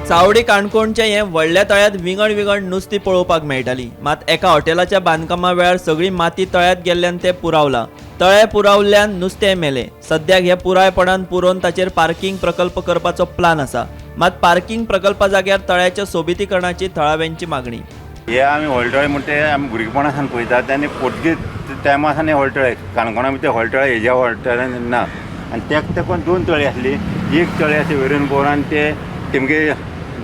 चावडी काणकोणच्या हे व्हडल्या तळ्यांत विंगड विंगड नुस्तीं पळोवपाक मेळटालीं. मात एका हॉटेलाच्या बांदकामा वेळार सगळी माती तळ्यांत गेल्ल्यान तें पुरावलां. तळें पुरावल्ल्यान नुस्तें मेलें. सद्याक हें पुरायपणान पुरोवन ताचेर पार्किंग प्रकल्प करपाचो प्लान आसा. मात पार्किंग प्रकल्पा जाग्यार तळ्याच्या सोबितीकरणाची थळाव्यांची मागणी. हे आमी व्हडले तळे म्हणटा ते आमी भुरगेपणा सावन पळयतात आनी पोर्तुगीज टायमा सावन हे व्हडले तळे काणकोणा भितर व्हडले तळे हेज्या व्हडले तळ्यान ना. आनी तेका तेंकून दोन तळी आसली. एक तळी आसा वेरून बोरान ते तेमगे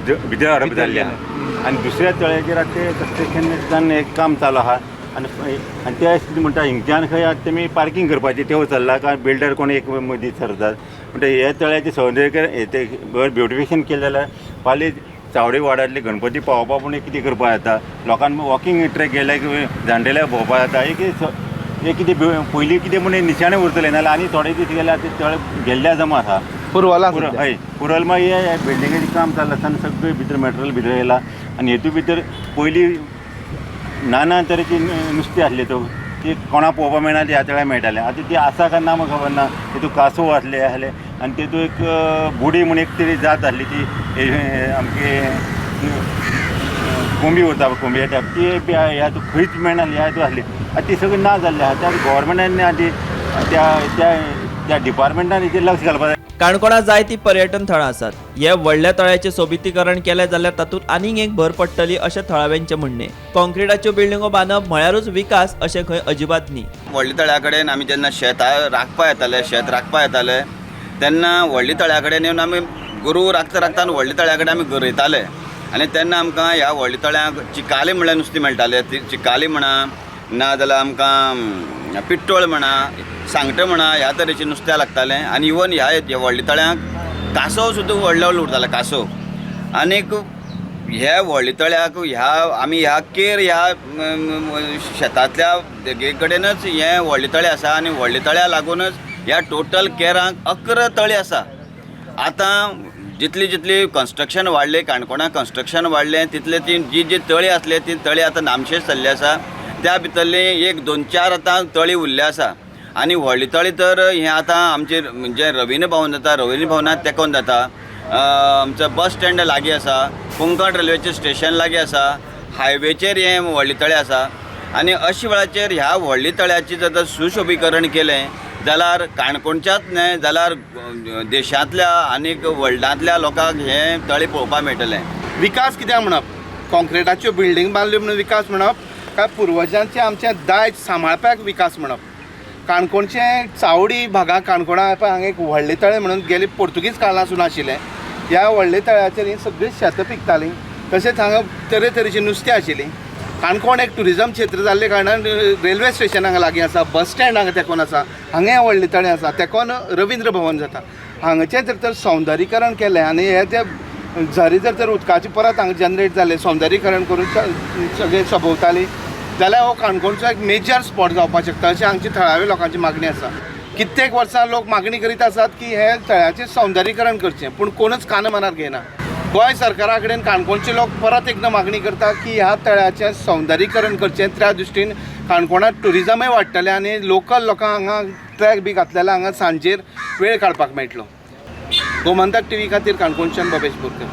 भितर हडप जाल्ले आहा आनी दुसऱ्या तळ्याचेर आतां ते कन्स्ट्रक्शन एक काम चालू आहा. आनी आनी ते कितें म्हणटा हिंगच्यान खंय आतां तेमी पार्कींग करपाचें तें चल्लां काय बिल्डर कोण एक मदीं सरतात म्हणटा हे तळ्याचें सौंदर्यीकरण हे ते बरें ब्युटिफिकेशन केलें जाल्यार फाल्यां चावडी वाड्यांतले गणपती पावोवपा पूण कितें करपा जाता. लोकांक वॉकिंग ट्रॅक गेले की जाणटेल्या भोंवपा जाता. एक एक कितें पयलीं कितें म्हण निशाणें उरतलें नाल्यार आनी थोडे दीस गेल्यार ते तळे गेल्ल्या जमा आसा. पुरवला. हय पुरल. मागीर हे बिल्डिंगेचें काम चालू आसतना सगळें भितर मटेरियल भितर येयला आनी हेतू भितर पयलीं नाना तरेची नुस्तें आसलें तो ती कोणा पळोवपा मेळना ती ह्या तळ्यार मेळटालें. आतां ती आसा काय ना म्हाका खबर ना. तितून कांसव आसले आसले आनी तितून एक बुडी म्हूण एक तरी जात आसली ती आमची कोंबी उरता पळय कोंबये टायप ती बी ह्या तूं खंयच मेळना ह्या हितून आसली. आतां ती सगळी ना जाल्ली आसा. त्या गोवोरमेंटान आनी त्या त्या त्या डिपार्टमेंटान हेचेर लक्ष घालपा जाय. काणकोणां जायतीं पर्यटन थळां आसात. हे व्हडल्या तळ्याचें सोबितीकरण केलें जाल्यार तातूंत आनीक एक भर पडटली अशें थळाव्यांचें म्हणणें. काँक्रिटाच्यो बिल्डिंगो बांदप म्हळ्यारूच विकास अशें खंय अजिबात न्ही. व्हडल्या तळ्या कडेन आमी जेन्ना शेतां राखपा येताले, शेत राखपा येताले तेन्ना व्हडल्या तळ्या कडेन येवन आमी गोरवां राखता राखता व्हडल्या तळ्या कडेन आमी गरयताले आनी तेन्ना आमकां ह्या व्हडल्या तळ्यांक चिकाली म्हणल्यार नुस्तें मेळटालें. ती चिकाली म्हणा ना जाल्यार आमकां पिट्टोळ म्हणा, सांगटां म्हणा, ह्या तरेचें नुस्तें लागतालें. आनी इवन ह्या व्हडल्या तळ्यांक कांसव सुद्दां व्हडले व्हडले उरताले कांसव. आनीक ह्या व्हडल्या तळ्याक ह्या आमी ह्या केर ह्या शेतांतल्या देगे कडेनच हें व्हडलें तळें आसा आनी व्हडल्या तळ्या लागूनच ह्या टोटल केरांक 11 तळी आसा. आतां जितली जितली कन्स्ट्रक्शन वाडलें काणकोणां कन्स्ट्रक्शन वाडलें तितले ती जी जी तळी आसले ती तळी आतां नामशेश जाल्ली आसा. त्या भितरली 1 2 4 आतां तळी उरल्ली आसा. आनी व्हडली तळी तर हें आतां आमचें जें रवीन्द्र भवन जाता, रवीन्द्र भवनाक तेंकोन जाता. आमचो बस स्टँड लागीं आसा, कोंकण रेल्वेचें स्टेशन लागीं आसा, हायवेचेर हें व्हडलें तळें आसा. आनी अशे वेळाचेर ह्या व्हडल्या तळ्याचें जर तर सुशोबीकरण केलें जाल्यार काणकोणच्याच न्हय जाल्यार देशांतल्या आनीक वर्ल्डांतल्या लोकांक हें तळें पळोवपाक मेळटलें. विकास कित्याक म्हणप? कॉन्क्रिटाच्यो बिल्डींग बांदल्यो म्हणून विकास म्हणप काय पुर्वजांचें आमचें दायज सांबाळपाक विकास म्हणप? काणकोणचें चावडी भागां काणकोणा पळय हांगा एक व्हडलें तळें म्हणून गेले पोर्तुगीज काळासून आशिल्लें. ह्या व्हडल्या तळ्याचेर हीं सगळीं शेतां पिकतालीं. तशेंच हांगा तरेतरेचीं नुस्तें आशिल्लीं. काणकोण एक ट्युरिजम क्षेत्र जाल्ले कारणान रेल्वे स्टेशन हांगा लागीं आसा, बस स्टँड हांगा तेंकून आसा, हांगा व्हडलें तळें आसा, तेंकून रवींद्र भवन जाता. हांगाचें जर तर सौंदर्यीकरण केलें आनी हे जे झरी जर तर उदकाची परत हांगा जनरेट जालें, सौंदर्यीकरण करून सगळें सभोंवताली जाल्यार हो काणकोणचो एक मेजर स्पॉट जावपाक शकता अशें हांगची थळाव्या लोकांची मागणी आसा. कित्येक वर्सां लोक मागणी करीत आसात की हे तळ्याचें सौंदर्यीकरण करचें, पूण कोणूच कान मनार घेयना. गोंय सरकारा कडेन काणकोणचे लोक परत एकदां मागणी करता की ह्या तळ्याचें सौंदर्यीकरण करचें. त्या दृश्टीन काणकोणांत ट्युरिजमय वाडटलें आनी लोकल लोकांक हांगा ट्रॅक बी घातले जाल्यार हांगा सांजेर वेळ काडपाक मेळटलो. गोमंतक टीव्ही खातीर काणकोणच्यान भवेश बोरकर.